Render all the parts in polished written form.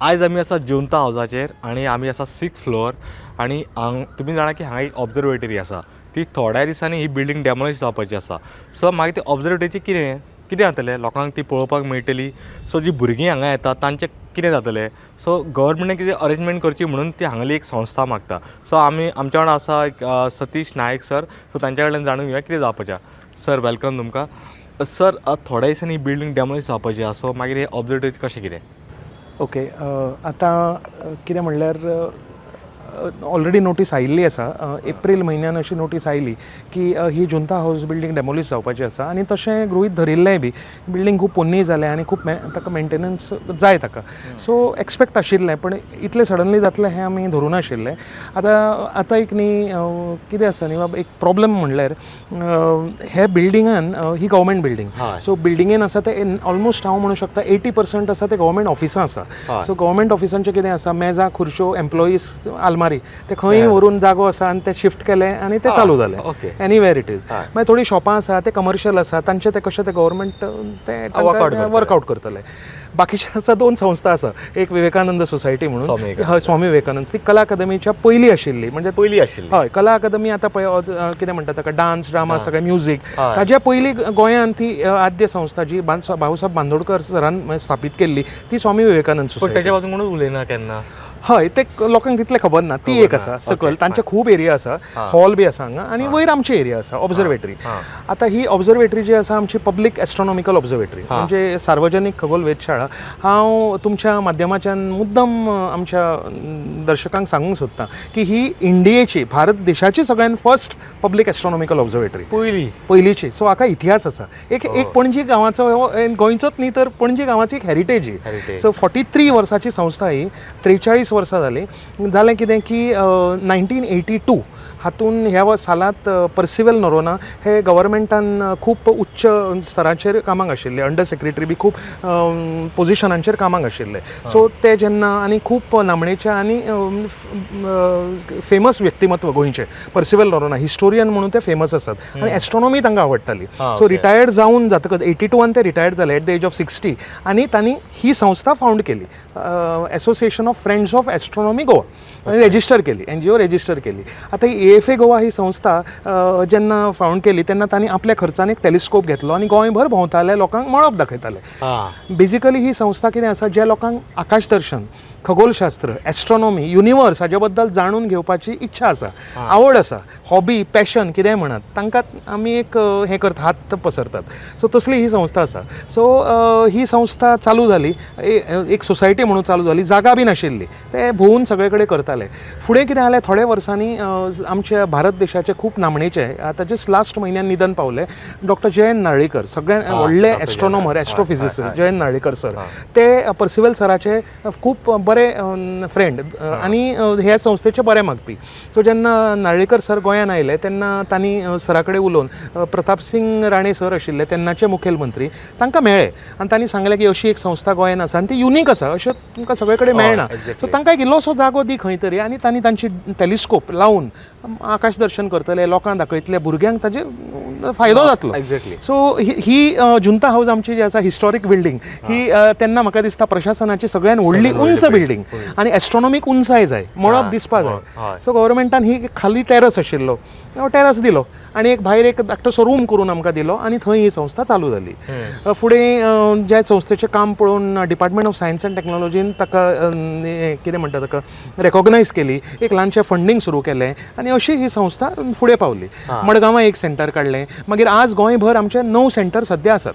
आयज आमी आसा जुंता हावजाचेर आनी आमी आसा सिक्स फ्लोर आनी हांग तुमी जाणा की हांगा एक ऑब्जर्वेटरी आसा. ती थोड्या दिसांनी ही बिल्डींग डेमोलिश जावपाची आसा. सो मागीर ती ऑब्जर्वेटरीचें कितें कितें जातलें, लोकांक ती पळोवपाक मेळटली? सो जी भुरगीं हांगा येता तांचें कितें जातलें? सो गव्हर्मेंटान कितें अरेंजमेंट करची म्हणून ती हांगली एक संस्था मागता. सो आमी आमच्या वांगडा आसा एक सतीश नायक सर. सो तांच्या कडल्यान जाणून घेवया कितें जावपाचें. सर, welcome तुमकां. सर, थोड्या दिसांनी ही बिल्डींग डेमोलिश जावपाची आसा, सो मागीर हे ऑब्जर्वेटरी कशें कितें? ओके, आतां कितें म्हणल्यार, ऑलरेडी नोटीस आयिल्ली आसा. एप्रील म्हयन्यान अशी नोटीस आयली की ही जुंता हावज बिल्डींग डेमोलिश जावपाची आसा आनी तशें गृहीत धरिल्लेंय बी. बिल्डींग खूब पोन्नी जाल्या आनी खूब ताका मेंटेनन्स जाय ताका. सो एक्सपेक्ट आशिल्लें, पण इतलें सडनली जातलें हें आमी धरूं नाशिल्लें. आतां आतां एक न्ही, कितें आसा न्ही बाबा, एक प्रॉब्लम म्हणल्यार हे बिल्डिंगान, ही गव्हर्मेंट बिल्डींग. सो बिल्डिंगेन आसा ते ऑलमोस्ट हांव म्हणूं शकता 80% आसा ते गव्हर्मेंट ऑफिसां आसा. सो गव्हर्मेंट ऑफिसांचें कितें आसा, मेजां, खुर्च्यो, एम्प्लॉईज, आलमारी, ते खंय व्हरून जागो आसा आनी ते शिफ्ट केले आनी ते चालू जाले. Anywhere it is. मागीर थोडीं शॉपां आसा, ते कमर्शियल आसा, तांचे ते कशें ते गव्हर्मेंट ते वर्कआउट करतले. वर्कआउट करतले. बाकीचे आसा, दोन संस्था आसा. एक विवेकानंद सोसायटी म्हणून. स्वामी विवेकानंद. हय, स्वामी विवेकानंद. ती कला अकादमीच्या पयलीं आशिल्ली म्हणजे पयलीं आशिल्ली. हय, कला अकादमी आतां पळय कितें म्हणटा ताका, डान्स, ड्रामा, सगळें म्युजीक, ताज्या पयलीं गोंयांत ती आद्य संस्था जी भाऊसाहेब बांदोडकर सरान म्हणजे स्थापीत केल्ली ती स्वामी विवेकानंद पण सोसायटी. त्याच्या बाजून कोणूच उलयना केन्ना. हय, ते लोकांक तितलें खबर ना. ती खबर एक ना. आसा सकयल, तांचे खूब एरिया आसा, हॉल बी आसा हांगा आनी वयर आमची एरिया आसा ऑब्जर्वेटरी. आतां ही ऑब्जर्वेटरी जी आसा आमची, पब्लीक एस्ट्रॉनॉमिकल ऑब्जर्वेटरी, म्हणजे सार्वजनीक खगोल वेधशाळा. हांव तुमच्या माध्यमाच्यान मुद्दम आमच्या दर्शकांक सांगूंक सोदतां की ही इंडियेची, भारत देशाची सगळ्यान फर्स्ट पब्लीक एस्ट्रॉनॉमिकल ऑब्जर्वेटरी. पयली. पयलीची. सो हाका इतिहास आसा एक. एक पणजी गांवाचो हो, गोंयचोच न्ही तर पणजी गांवाची एक हेरिटेज ही. हेरिटेज. सो 43 वर्साची संस्था ही, 43 वर्सां जालीं. जालें कितें की 1982 हातून ह्या सालांत पर्सिवल नोरोना हे गव्हर्मेंटान खूब उच्च स्तराचेर कामाक आशिल्ले, अंडर सेक्रेटरी बी खूब पोजिशनांचेर कामाक आशिल्ले. सो ते जेन्ना आनी खूब नामणेचे आनी फेमस व्यक्तिमत्व गोंयचे पर्सिवल नोरोना, हिस्टोरियन म्हणून ते फेमस आसात आनी एस्ट्रॉनॉमी तांकां आवडटाली. सो रिटायर्ड जावन जातकच, 82न ते रिटायर्ड जाले at the age of 60 आनी तांणी ही संस्था फावंड केली, Association of Friends of Astronomy Goa, आनी रेजिस्टर केली, एनजीओ रेजिस्टर केली. आतां ही एएफए गोवा ही संस्था जेन्ना फावंड केली तेन्ना तांणी आपल्या खर्चान एक टेलिस्कोप घेतलो आनी गोंयभर भोंवताले, लोकांक मळब दाखयताले. बेजिकली ही संस्था कितें आसा, ज्या लोकांक आकाशदर्शन, खगोलशास्त्र, एस्ट्रॉनॉमी, युनिवर्स हाजे बद्दल जाणून घेवपाची इच्छा आसा, आवड आसा, हॉबी, पॅशन कितेंय म्हणात, तांकां आमी एक हें करता, हात पसरतात. सो तसली ही संस्था आसा. सो ही संस्था चालू जाली, एक सोसायटी म्हणून चालू जाली. जागा बी नाशिल्ली, ते भोंवून सगळे कडेन करताले. फुडें कितें जालें, थोड्या वर्सांनी आमच्या भारत देशाचे खूब नामणेचे, आतां जस्ट लास्ट म्हयन्यान निधन पावले, डॉक्टर जयंत नारळीकर, सगळ्यात व्हडले doctor astronomer, Jayant. Astrophysicist Jayant Narlikar sir, ते पर्सिवल सराचे खूब बरे फ्रेंड आनी ह्या संस्थेचे बरे मागपी. सो जेन्ना नारळीकर सर गोंयान आयले तेन्ना तांणी सरा कडेन उलोवन, प्रतापसिंग राणे सर आशिल्ले तेन्नाचे मुखेलमंत्री, तांकां मेळ्ळे आनी तांणी सांगलें की अशी एक संस्था गोंयान आसा आनी ती युनीक आसा, अशें तुमकां सगळे कडेन मेळना. सो तांकां एक इल्लोसो जागो दी खंय तरी आनी तांणी तांची टेलिस्कोप लावन आकाश दर्शन करतले, लोकांक दाखयतले, भुरग्यांक ताजे फायदो जातलो. सो ही ही जुंता हाऊस आमची जी आसा, हिस्टॉरीक बिल्डींग ही, तेन्ना म्हाका दिसता प्रशासनाची सगळ्यात व्हडली सगळ्यात उंच व्हडली बिल्डींग आनी एस्ट्रॉनॉमीक उंचाय जाय, मळब दिसपा जाय. सो गव्हर्मेंटान ही खाली टेरस आशिल्लो, टेरस दिलो आनी एक भायर एक धाकटोसो रूम करून आमकां दिलो आनी थंय ही संस्था चालू जाली. फुडें ज्या संस्थेचें काम पळोवन डिपार्टमेंट ऑफ सायन्स अँड टॅक्नॉलॉजीन ताका हें कितें म्हणटा ताका, रेकॉग्नायज केली, एक ल्हानशें फंडींग सुरू केलें आनी अशी ही संस्था फुडें पावली. मडगांवां एक सेंटर काडलें. मागीर आज गोंयभर आमचे णव सेंटर सद्या आसात.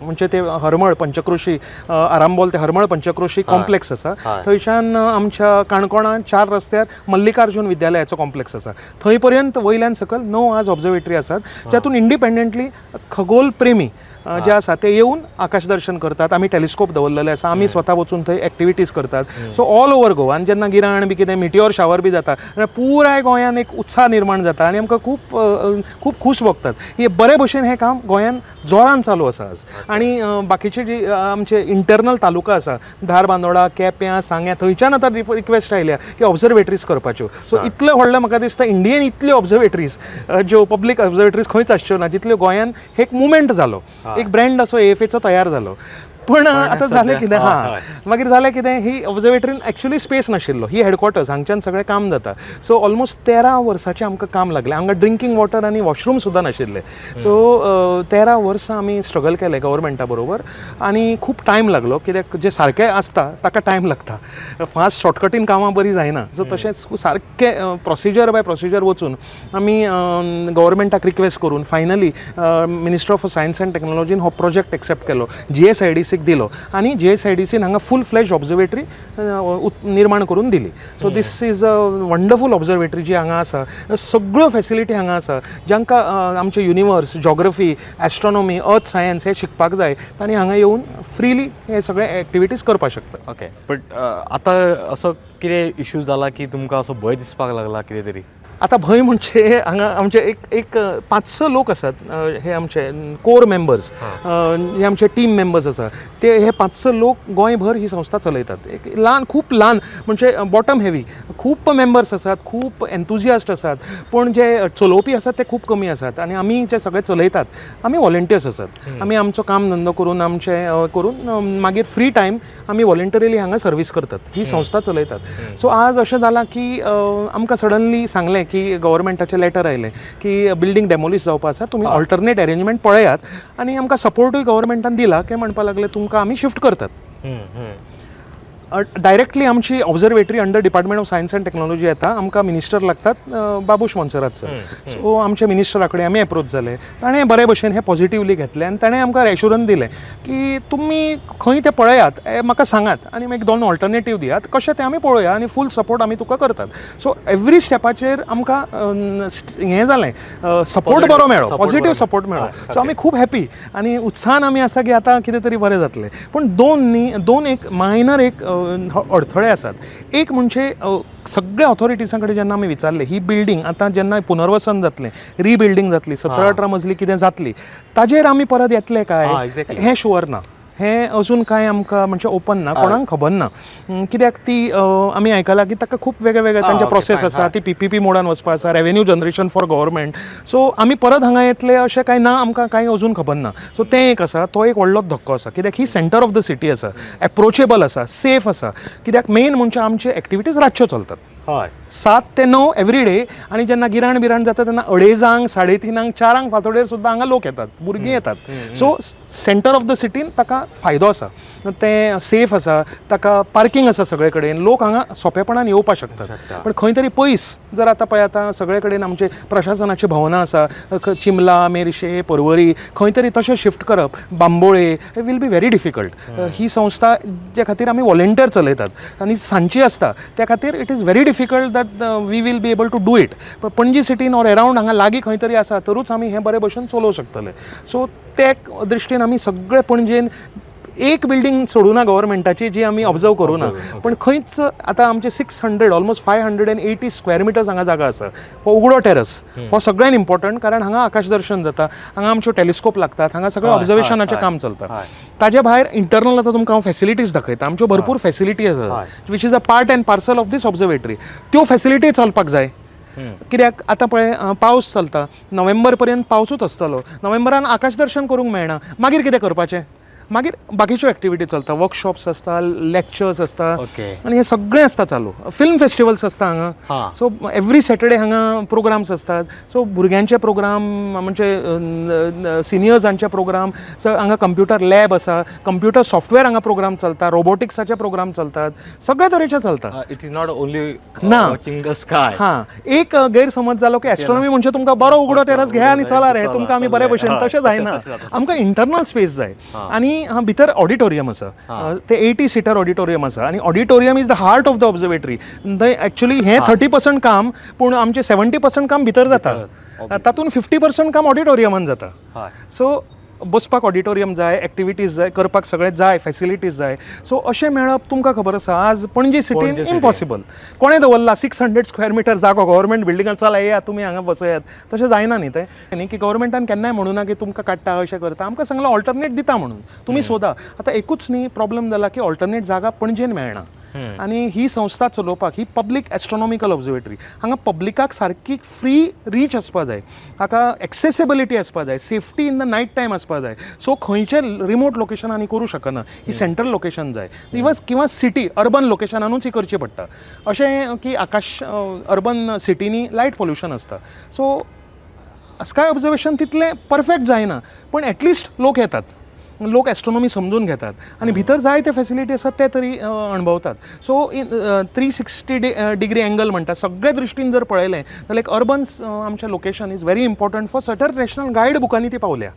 म्हणजे ते हरमळ पंचक्रोशी, आरांबोल ते हरमळ पंचक्रोशी कॉम्प्लेक्स आसा. थंयच्यान आमच्या काणकोणां चार रस्त्यार मल्लिकार्जून विद्यालयाचो कॉम्प्लेक्स आसा, थंय पर्यंत वयल्यान सकयल णव आज ऑब्जर्वेटरी आसात, ज्यातून इंडिपेंडंटली खगोल प्रेमी जे आसा ते येवन आकाश दर्शन करतात. आमी टेलिस्कोप दवरलेले आसा, आमी स्वता वचून थंय एक्टिविटीज करतात. सो ऑल ओवर गोवा, आनी जेन्ना गिराण बी कितें मिटियोर शावर बी जाता जाल्यार पुराय गोंयान एक उत्साह निर्माण जाता आनी आमकां खूब खूब खूश भोगतात. हे बरे भशेन हें काम गोंयान जोरान चालू आसा आज. आनी बाकीचे जी आमचे इंटरनल तालुका आसा, धारबांदोडा, केप्यां, सांग्यां, थंयच्यान आतां रिक्वेस्ट आयल्या की ऑब्जर्वेटरीज करपाच्यो. सो इतलें व्हडलें म्हाका दिसता इंडियेन इतल्यो ऑब्जर्वेटरीज, ज्यो पब्लीक ऑब्जर्वेटरीज खंयच आसच्यो ना जितल्यो गोंयान. एक मुवमेंट जालो, एक ब्रँड असो एएफएचो तयार जालो. पण आतां जालें कितें, हय, हां, मागीर जालें कितें, ही ऑब्जर्वेटरीन एक्चुअली स्पेस नाशिल्लो. ही हेडक्वॉर्टर्स, हांगच्यान सगळें काम जाता. सो ऑलमोस्ट 13 वर्साचें आमकां काम लागलें. हांगा ड्रिंकींग वॉटर आनी वॉशरूम सुद्दां नाशिल्ले. सो 13 वर्सां आमी स्ट्रगल केलें गव्हर्मेंटा बरोबर आनी खूब टायम लागलो, कित्याक जे सारकें आसता ताका टायम लागता. फास्ट शॉर्टकटीन कामां बरीं जायना. सो तशेंच सारकें प्रोसिजर बाय प्रोसिजर वचून आमी गव्हर्मेंटाक रिक्वेस्ट करून finally Minister of Science and टेक्नॉलॉजीन हो प्रोजेक्ट एक्सेप्ट केलो, जीएसआयडीसीक दिलो आनी जीएसआयडीसीन हांगा फूल फ्लॅज ऑब्जर्वेटरी निर्माण करून दिली. So this is a wonderful observatory जी हांगा आसा. सगळ्यो फॅसिलिटी हांगा आसा. जांकां आमचे universe, geography, astronomy, earth science हे शिकपाक जाय, तांणी हांगा येवन फ्रिली हे सगळे एक्टिविटीज करपाक शकता. ओके, बट आतां असो कितें इशू जाला की तुमकां असो भंय दिसपाक लागला कितें तरी? आता भंय म्हणजे हांगा आमचे एक एक पांच स लोक आसात, हे आमचे कोर मेंबर्स, हे आमचे टीम मेंबर्स आसा. ते हे पांच स लोक गोंयभर ही संस्था चलयतात. एक ल्हान, खूब ल्हान, म्हणजे बॉटम हेवी, खूब मेंबर्स आसात, खूब एन्थुजियास्ट आसात, पूण जे चलोवपी आसात ते खूब कमी आसात. आनी आमी जे सगळे चलयतात, आमी वॉलंटियर्स आसात. आमी आमचो काम धंदो करून, आमचे करून, मागीर फ्री टायम आमी वॉलंटरीली हांगा सर्वीस करतात, ही संस्था चलयतात. सो आज अशें जालां की आमकां सडनली सांगलें की गव्हर्मेंटाचें लेटर आयलें की बिल्डींग डेमोलिश जावपा आसा, तुमी ऑल्टरनेट अरेंजमेंट पळयात. आनी आमकां सपोर्टूय गव्हर्मेंटान दिला की म्हणपाक लागले, तुमकां आमी शिफ्ट करतात. डायरेक्टली आमची observatory under Department of Science and Technology येता. आमकां मिनिस्टर लागतात बाबूश मोन्सेरात सर. सो आमच्या मिनिस्टरा कडेन आमी एप्रोच जाले. ताणें बरे भशेन हें पॉझिटिवली घेतलें आनी ताणें आमकां एश्युरन्स दिलें की तुमी खंय तें पळयात, म्हाका सांगात आनी मागीर दोन ऑल्टरनेटीव दियात, कशें तें आमी पळोवया आनी फूल सपोर्ट आमी तुका करतात. सो एवरी स्टेपाचेर आमकां हें जालें, सपोर्ट बरो मेळ्ळो. Support positive बरो सपोर्ट मेळ्ळो. सो आमी खूब हॅपी आनी उत्साहान आमी आसा की आतां कितें तरी बरें जातलें. पूण दोन न्ही, दोन एक मायनर एक अडथळे आसात. एक म्हणजे सगळ्या ऑथॉरिटीजां कडेन जेन्ना आमी विचारलें, ही बिल्डींग आतां जेन्ना पुनर्वसन जातलें, रिबिल्डींग जातली, 17 18 मजली कितें जातली, ताजेर आमी परत येतले काय हें शुअर ना. हें अजून कांय आमकां म्हणजे ओपन ना, कोणाक खबर ना. कित्याक ती आमी आयकलां की ताका खूब वेगळे वेगळे तांचे प्रोसेस आसा. ती पीपीपी मोडान वचपा आसा, revenue generation for government. So आमी परत हांगा येतले अशें कांय ना, आमकां कांय अजून खबर ना. सो तें एक आसा, तो एक व्हडलो धक्को आसा, कित्याक ही सेंटर ऑफ the city आसा, एप्रोचेबल आसा, सेफ आसा. कित्याक मेन म्हणजे आमचे एक्टिविटीज रातच्यो चलतात, 7 ते 9 एवरी डे. आनी जेन्ना गिराण बिराण जाता तेन्ना अडेजांक, 3:30, 4 फांतोडेर सुद्दां हांगा लोक येतात, भुरगीं येतात. सो सेंटर ऑफ the सिटीन ताका फायदो आसा, तें सेफ आसा, ताका पार्कींग आसा, सगळे कडेन लोक हांगा सोंपेपणान येवपाक शकतात. शकता. पण खंय तरी पयस जर आतां पळय, आतां सगळे कडेन आमचे प्रशासनाची भवनां आसा, चिमला, मेरशे, परवरी, खंय तरी तशें शिफ्ट करप, Bambolim, will be very difficult. ही संस्था जे खातीर आमी वॉलेंटियर चलयतात आनी सांजची आसता, त्या खातीर it is very difficult that we will be able to do it. Panaji सिटीन or around हांगा लागीं खंय तरी आसा तरूच आमी हें बरे भशेन चलोवंक शकतले. सो ते दृश्टीन आमी सगळे पणजेन एक बिल्डींग सोडूना गव्हर्मेंटाची जी आमी ऑब्जर्व करूं ना. पण खंयच आतां आमचे 600, almost 580 square meters हांगा जागा आसा. हो उगडो टेरस हो सगळ्यात इम्पॉर्टंट, कारण हांगा आकाश दर्शन जाता, हांगा आमच्यो टेलिस्कोप लागतात, हांगा सगळें ऑब्जर्वेशनाचें काम चलता. ताजे भायर इंटरनल आतां तुमकां हांव फॅसिलिटीज दाखयता. आमच्यो भरपूर फॅसिलिटी आसा, which is a part and parcel of this observatory. त्यो फॅसिलिटी चलपाक जाय, कित्याक आतां पळय, पावस चलता, नोव्हेंबर पर्यंत पावसूच आसतलो. नोव्हेंबरान आकाश दर्शन करूंक मेळना, मागीर कितें करपाचें? मागीर बाकीच्यो एक्टिविटी चलता, वर्कशॉप्स आसता, लेक्चर्स आसता आनी हें सगळें आसता चालू. फिल्म फेस्टिवल्स आसता हांगा. सो एवरी सॅटर्डे हांगा प्रोग्राम्स आसतात. सो भुरग्यांचे प्रोग्राम, म्हणजे सिनियर्सांचे प्रोग्राम. सो हांगा कंप्युटर लॅब आसा, कंप्युटर सॉफ्टवेअर हांगा प्रोग्राम चलता, रोबोटिक्साचे प्रोग्राम चलतात, सगळे तरेचे चलता. It is not only ना. Watching the sky. हां, एक गैरसमज जालो की एस्ट्रॉनॉमी म्हणजे तुमकां बरो उगडो टेरस घेया आनी चला रे, तुमकां आमी बरे भशेन. तशें जायना. आमकां इंटरनल स्पेस जाय. आनी भितर ऑडिटोरियम आसा, ते 80 सिटर ऑडिटोरियम आसा आनी auditorium is the heart of the observatory. थंय एक्चुअली हें 30% काम, पूण आमचें 70% काम भितर जाता, तातूंत 50% काम ऑडिटोरियमान जाता. सो बसपाक ऑडिटोरियम जाय, एक्टिविटीज जाय करपाक, सगळें जाय, फॅसिलिटीज जाय. सो अशें मेळप तुमकां खबर आसा आज पणजी सिटीन पणजे city. Impossible. कोणें दवरला 600 स्क्वेअर मिटर जागो गव्हर्मेंट बिल्डिंगान, चला येया तुमी हांगा बसयात? तशें जायना न्ही तें. न्ही की गव्हर्मेंटान केन्नाय म्हणूना की तुमकां काडटा, अशें करता. आमकां सांगलां ऑल्टरनेट दिता म्हणून, तुमी सोदा. आतां एकूच न्ही प्रॉब्लम जाला की ऑल्टरनेट जागा पणजेन मेळना. आनी ही संस्था चलोवपाक, ही पब्लीक एस्ट्रोनॉमिकल ऑब्जर्वेटरी, हांगा पब्लिकाक सारकी फ्री रीच आसपा जाय, हाका एक्सेसिबिलिटी आसपा जाय, safety in the night time आसपा जाय. सो खंयचे रिमोट लोकेशनांनी करूं शकना ही, सेंट्रल लोकेशन जाय इवन किंवा सिटी अर्बन लोकेशनानूच ही करची पडटा. अशें की आकाश अर्बन सिटींनी लायट पोल्युशन आसता, सो स्काय ऑब्जर्वेशन तितलें परफेक्ट जायना, पूण एटलिस्ट लोक येतात, लोक एस्ट्रोनॉमी समजून घेतात आनी भितर जाय ते फॅसिलिटी आसात ते तरी अणभवतात. So in 360 degree angle म्हणटा, सगळे दृश्टीन जर पळयलें जाल्यार एक अर्बन आमचें location is very important for international guide बुकांनी ती पावल्या.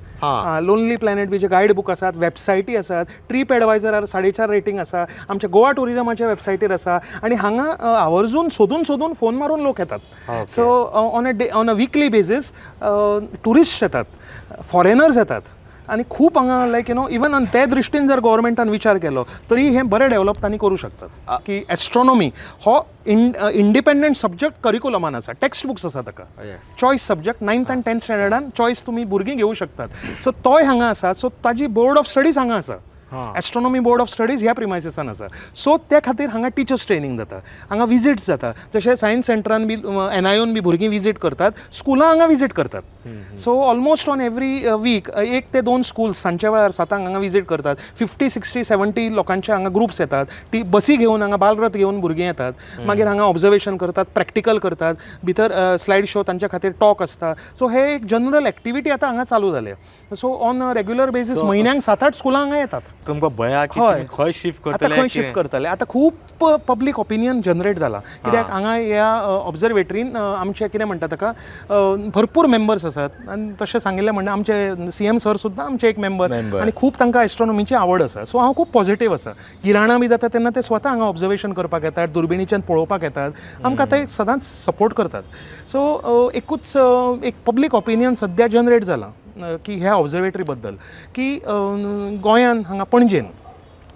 लोनली प्लॅनेट बी जे गायड बूक आसात, वेबसायटी आसात, ट्रीप एडवायझरार 4.5 रेटींग आसा, आमच्या गोवा टुरिजमाच्या वेबसायटीर आसा आनी हांगा आवर्जून सोदून सोदून फोन मारून लोक येतात. So on a weekly basis tourist येतात, फॉरेनर्स येतात आनी खूब हांगा लायक you know even ते दृश्टीन जर गव्हर्मेंटान विचार केलो तरी हें बरें डेव्हलप तांणी करूं शकतात की एस्ट्रॉनॉमी हो इंडिपेंडंट सब्जॅक्ट करिकुलमान आसा, टेक्स्ट बुक्स आसा ताका. Choice subject ninth आनी टेन्थ स्टँडर्डान चॉयस तुमी भुरगीं घेवं शकतात. सो तोय हांगा आसा. सो ताजी बोर्ड ऑफ स्टडीज हांगा आसा. एस्ट्रॉनॉमी बोर्ड ऑफ स्टडीज ह्या प्रिमायसिसान आसा. सो त्या खातीर हांगा टिचर्स ट्रेनींग जाता, हांगा विजीट्स जाता. जशें सायन्स सेंटरान बी एनआयओन बी भुरगीं विजीट करतात, स्कुलां हांगा विजीट करतात. So almost on every week एक ते दोन स्कूल्स सांजच्या वेळार 7 हांगा हांगा विजीट करतात. 50, 60, 70 लोकांचे हांगा ग्रुप्स येतात. ती बसी घेवन हांगा बालरथ घेवन भुरगीं येतात, मागीर हांगा ऑब्जर्वेशन करतात, प्रॅक्टिकल करतात, भितर स्लायड शो, तांच्या खातीर टॉक आसता. सो हे एक जनरल एक्टिविटी आतां हांगा चालू जाले. So on a regular basis म्हयन्याक सात आठ स्कुलां हांगा येतात. तुमकां भंय की हय. तुमी खंय शिफ्ट आतां करतले? खंय शिफ्ट करतले? आतां खूब पब्लीक ओपिनियन जनरेट जाला, कित्याक हांगा ह्या ऑब्जर्वेटरीन आमचे कितें म्हणटा ताका भरपूर मेंबर्स आसात आनी तशें सांगिल्लें म्हणल्यार आमचे सीएम सर सुद्दां आमचे एक मेंबर Member. आनी खूब तांकां एस्ट्रॉनॉमीची आवड आसा. सो हांव खूब पॉझिटीव आसा. गिराणां बी जाता तेन्ना ते स्वता हांगा ऑब्जर्वेशन करपाक येतात, दुर्बिणीच्यान पळोवपाक येतात, आमकां ते सदांच सपोर्ट करतात. सो एकूच एक पब्लीक ओपिनियन सद्या जनरेट जाला की ह्या ऑब्जर्वेटरी बद्दल की गोंयान हांगा पणजेन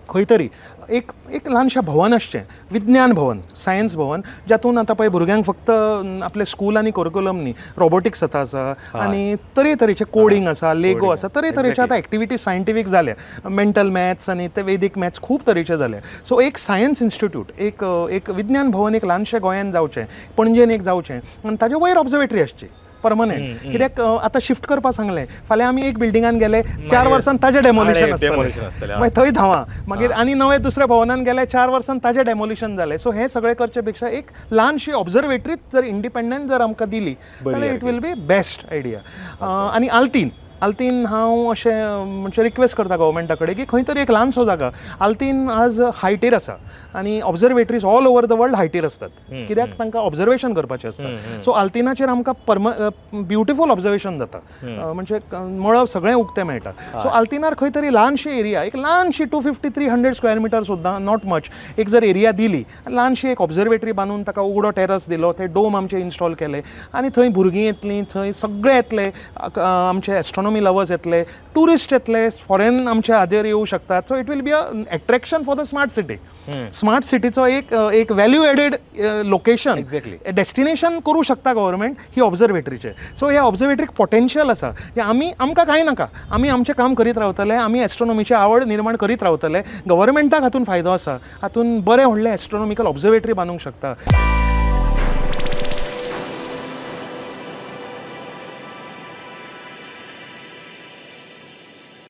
खंय तरी एक एक ल्हानशें भवन आसचें, विज्ञान भवन, सायन्स भवन, जातून आतां पळय भुरग्यांक फक्त आपलें स्कूल आनी करिकुलम न्ही, रोबोटिक्स आतां आसा आनी तरेतरेचे कोडींग आसा, लेगो आसा, तरेतरेचे आतां एक्टिविटीज सायंटिफीक जाल्या, मेंटल मॅथ्स आनी ते वेदीक मॅथ्स खूब तरेचे जाले. सो एक सायन्स इन्स्टिट्यूट, एक एक विज्ञान भवन एक ल्हानशें गोंयान जावचें, पणजेन एक जावचें आनी ताजे वयर ऑब्जर्वेटरी आसची परमनंट. कित्याक आतां शिफ्ट करपाक सांगलें, फाल्यां आमी एक बिल्डिंगान गेले, 4 वर्सान ताजें डेमोलिशन demolition आसतलें. आसतलें. मागीर थंय धांवा, मागीर आनी नवे दुसऱ्या भवनान गेले, 4 वर्सान ताजें डेमोलिशन जालें. सो हें सगळें करचे पेक्षा एक ल्हानशी ऑब्जर्वेटरीच जर इंडिपेंडंट जर आमकां दिली बरी. जाल्यार it will be best idea. आनी आल्तीन, आल्तीन हांव अशें म्हणजे रिक्वेस्ट करता गव्हर्मेंटा कडेन की खंय तरी एक ल्हानसो जागा. आल्तीन आज हायटीर आसा आनी observatories all over the world हायटीर आसतात, कित्याक तांकां ऑब्जर्वेशन करपाचें आसता. सो आल्तिनाचेर आमकां परम ब्युटिफूल ऑब्जर्वेशन जाता, म्हणजे मळब सगळें उक्तें मेळटा. सो आल्तिनार खंय तरी ल्हानशी एरिया, एक ल्हानशी 250, 300 स्क्वेअर मिटर सुद्दां not much, एक जर एरिया दिली, ल्हानशी एक ऑब्जर्वेटरी बांदून ताका उगडो टेरस दिलो, ते डोम आमचे इन्स्टॉल केले आनी थंय भुरगीं येतलीं, थंय सगळे येतले, आमचे एस्ट्रॉनॉमी लवर्स येतले, ट्युरिस्ट येतले, फॉरेन आमचे आदेर येवं शकतात. So it will be a attraction for the smart city. Smart सिटीचो एक एक व्हॅल्यू एडेड लोकेशन डेस्टिनेशन करूं शकता गव्हर्मेंट ही ऑब्जर्वेटरीचे. सो ह्या ऑब्जर्वेटरीक पोटेन्शियल आसा की आमी, आमकां कांय नाका, आमी आमचें काम करीत रावतले, आमी एस्ट्रॉनॉमीची आवड निर्माण करीत रावतले. गव्हर्मेंटाक हातून फायदो आसा, हातून बरें व्हडलें एस्ट्रॉनॉमिकल ऑब्जर्वेटरी बांदूंक शकता.